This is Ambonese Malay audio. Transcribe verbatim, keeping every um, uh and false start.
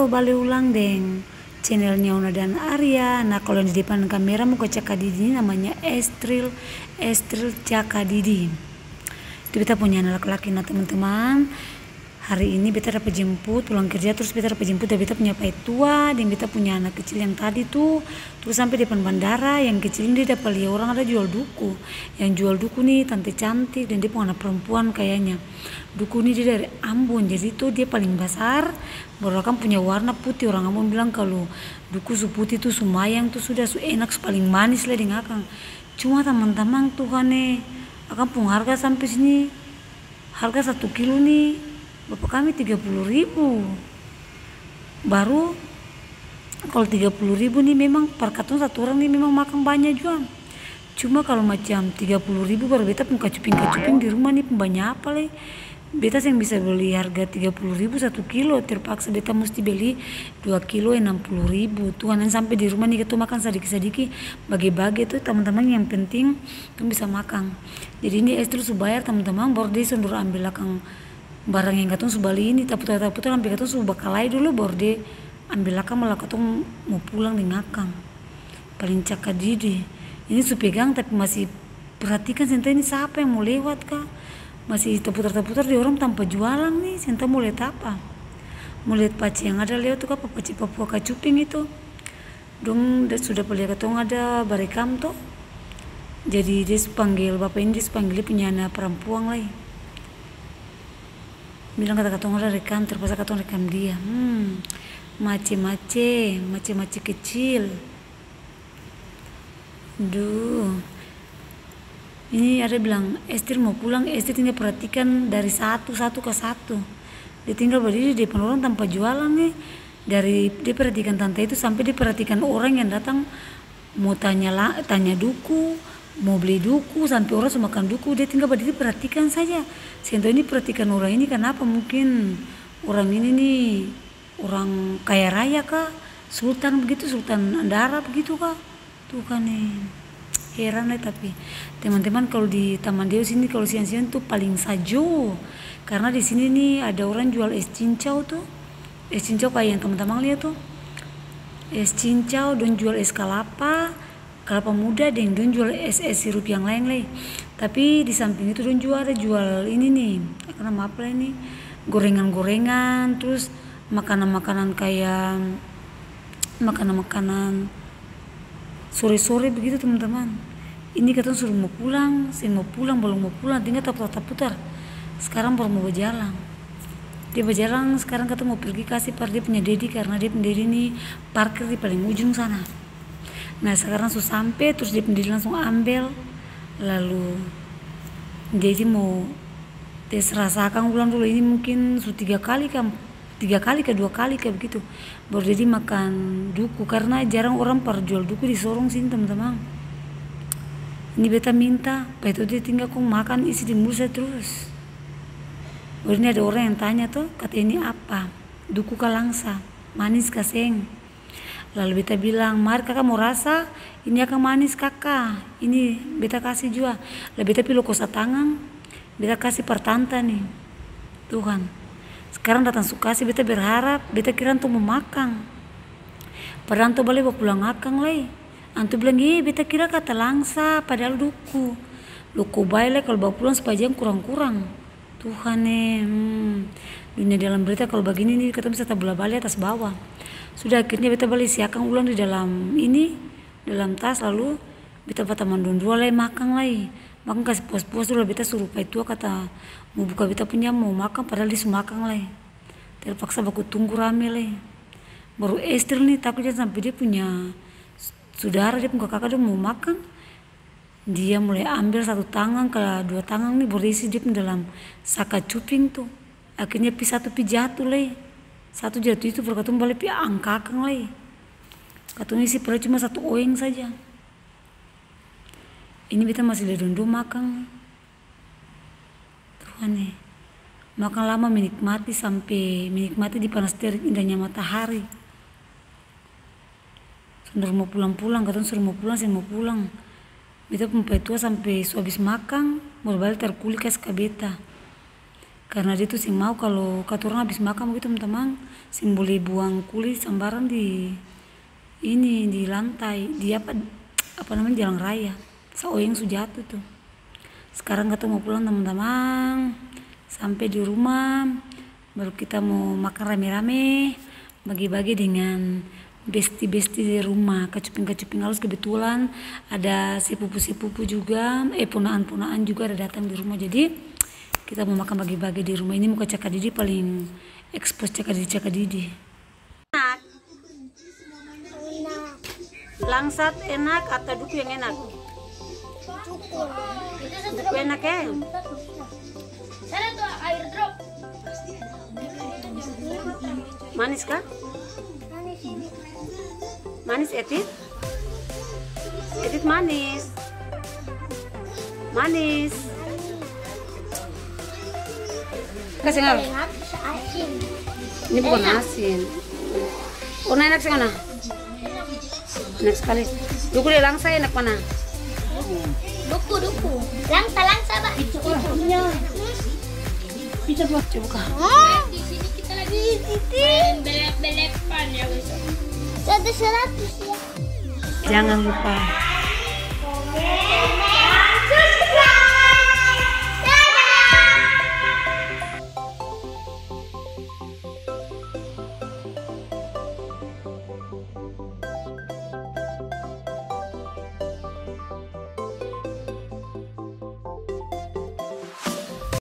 Bale ulang deng channelnya Ona dan Arya. Nah, kalo yang di depan kamera muka cakadidi ini namanya Estril, Estril Cakadidi. Itu beta punya ana laki-laki. Nah, teman-teman, hari ini beta dapa jemput, pulang kerja trus beta dapa jemput dari beta punya paitua deng beta punya ana kecil yang tadi tu, trus sampe depan bandara. Yang kecil ini dia dapa lia orang ada jual duku. Yang jual duku ni tante cantik deng dia pung ana parampuan kayanya. Duku ni dia dari Ambon, jadi tu dia paling basar, baru akang punya warna putih. Orang Ambon bilang kalu duku su putih tu su mayang tu sudah, su enak, su paling manis lai deng akang. Cuma tamang-tamang, Tuhan e, akang pung harga sampe sini, harga satu kilo ni bapa kami tiga puluh ribu. Baru kalo tiga puluh ribu ni memang par katong satu orang ni memang makang banya jua. Cuma kalo macam tiga puluh ribu baru beta pung kacuping-kacuping di rumah ni pung banya apa lai. Beta seng bisa beli harga tiga puluh ribu satu kilo, terpaksa beta musti beli dua kilo enam puluh ribu. Tuhan, sampe di rumah ni katong makang sadiki-sadiki, bage-bage tu tamang-tamang, yang penting tong bisa makang. Jadi ini Estril su bayar tamang-tamang, baru dia sumber ambil akang barang yang katong su bali ini, taputar-taputar sampe katong su bakalae dolo, baru dia ambil akang, malah katong mo pulang deng akang. Paling cakadidi. Ini su pegang tapi masi perhatikan seng tau ini sapa yang mo lewat ka. Masi taputar-taputar di orang tampa jualan ni, seng tau mo liat apa. Mo liat pace yang ada lewat tu kapa, pace Papua kacuping itu. Dong da-, su dapa lia katong ada barekam to. Jadi dia su panggel, bapa ini dia su panggel dia punya ana parampuang lai. Bilang kata katong ada rekam, terpaksa katong rekam dia. Hmm, mace-mace, mace-mace kecil. Duh. Ini ada bilang, "Estril mo pulang, Estril tinggal perhatikan dari satu, satu ka satu." Dia tinggal badiri di depan orang tampa jualan ni. Dari dia perhatikan tanta itu sampe dia perhatikan orang yang datang mo tanya la-, tanya duku, mo bli duku, sampe orang su makang duku, dia tinggal badiri perhatikan saja. Seng tau ini perhatikan orang ini kanapa, mungkin orang ini ni orang kaya raya ka, sultan begitu, sultan andara begitu ka. Tuhan e, heran lai. Tapi teman-teman, kalu di Taman Dewa sini kalu siang-siang tu paling sajo, karna di sini ni ada orang jual es cincau tu, es cincau kaya yang tamang-tamang lia tu, es cincau, dong jual es kalapa, kalapa muda, deng dong jual es-es sirup yang laeng lai. Tapi di samping itu dong jua ada jual ini ni, akang nama apa lai ni, gorengan-gorengan, trus makanan-makanan kaya makanan-makanan sore-sore begitu, teman-teman. Ini katong suruh mo pulang, seng mo pulang, balong mo pulang, tinggal taputar-taputar. Skarang baru mo bajalang. Dia bajalang, skarang katong mo pergi kasi par dia punya dedi, karna dia pung dedi ni parkir di paling ujung sana. Nah, skarang su sampe, trus dia pung dedi langsung ambel, lalu dedi mo tes rasa akang ulang dolo. Ini mungkin su tiga kali ka, tiga kali ka, dua kali ka begitu, baru dedi makan duku, karna jarang orang par jual duku di sorong sini, tamang-tamang. Ini beta minta, paitua dia tinggal kong makan isi di mulut saja trus. Baru ini ada orang yang tanya to, kata, "Ini apa? Duku ka langsa? Manis ka seng?" Lalu beta bilang, "Mari kaka mo rasa, ini akang manis kaka, ini beta kasi jua." Lalu beta pi loko satangang, beta kasi par tanta ni. Tuhan, skarang datang su kasi, beta berharap, beta kira antua mo makang. Padahal antua bale bapulang akang lai. Antua bilang, "Ye, beta kira kata langsa, padahal duku." Loko bae lai kalu bapulang supaya jang kurang-kurang. Tuhan e, hmm, dunia dalam berita kalu bagini ni katong bisa tabula-bale atas bawa. Sudah, akhirnya beta bale isi akang ulang di dalam ini, dalam tas, lalu beta batamang dong dua lai makang lai. Makang kasi puas-puas dolo, beta suru paitua kata mo buka beta punya mo makang, padahal dia su makang lai. Terpaksa baku tunggu rame lai. Baru Estril ni tako jang sampe dia punya sudara, dia pung kakaka dong mo makang. Dia mulai ambel satu tangang ka dua tangang ni, baru dia isi dia pung dalam saka cuping tu. Akhirnya pi satu pi jatu lai. Satu jatu itu baru katong bale pi angka akang lai. Katong isi padahal cuma satu oeng saja. Ini beta masi lia dong dua makang. Tuhan e. Makang lama menikmati sampe menikmati di panas terik indahnya matahari. Seng mo pulang-pulang, katong suruh mo pulang, seng mo pulang. Beta pung paitua sampe su abis makang, baru bale taru kuli kas ka beta. Karna dia tu seng mau kalo katorang abis makang bagitu, tamang-tamang, seng boleh buang kuli sambarang di ini, di lantai, di apa, apa namanya, jalan raya. Sa oyang su jatuh tu. Skarang katong mo pulang, tamang-tamang. Sampe di rumah, baru kita mo makang rame-rame, bage-bage dengan besti-besti di rumah, kacuping-kacuping halus. Kebetulan ada sepupu-sepupu juga, eh, ponaan-ponaan juga ada datang di rumah. Jadi, kita mo makang bage-bage di rumah. Ini muka cakadidi paling ekspos, cakadidi-cakadidi. Enak. Langsat enak atau duku yang enak? Duku enak, e? Manis ka? Manis, Etit? Etit manis. Manis. Kasih ngal. Ini bukan asin. Warna enak sih, mana? Enak sekali. Duku deh, langsa enak mana? Duku, duku. Langsa, langsa, Pak. Coba, Pak. Di sini kita lagi main belep-belepan ya, besok. Satu seratus ya. Jangan lupa